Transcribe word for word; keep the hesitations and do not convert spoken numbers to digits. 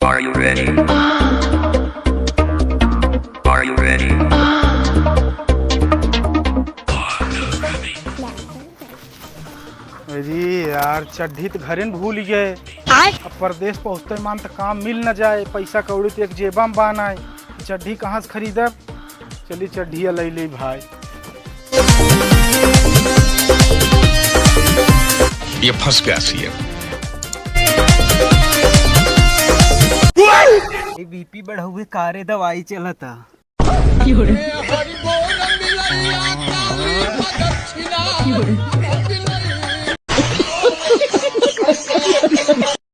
Are you ready? Are you ready? अरे यार, चड्ढी त घरे न भूल गए। आय। अब परदेस पहुँचते मान त काम मिल न जाए, पैसा कौड़ी त एक जेबा में बा नाय। चड्ढी कहाँ से खरीदब? चली चड्ढिया लई ले भाई। ये फंस गया सीएम। ए बीपी बढ़उए कारे दवाई चलता।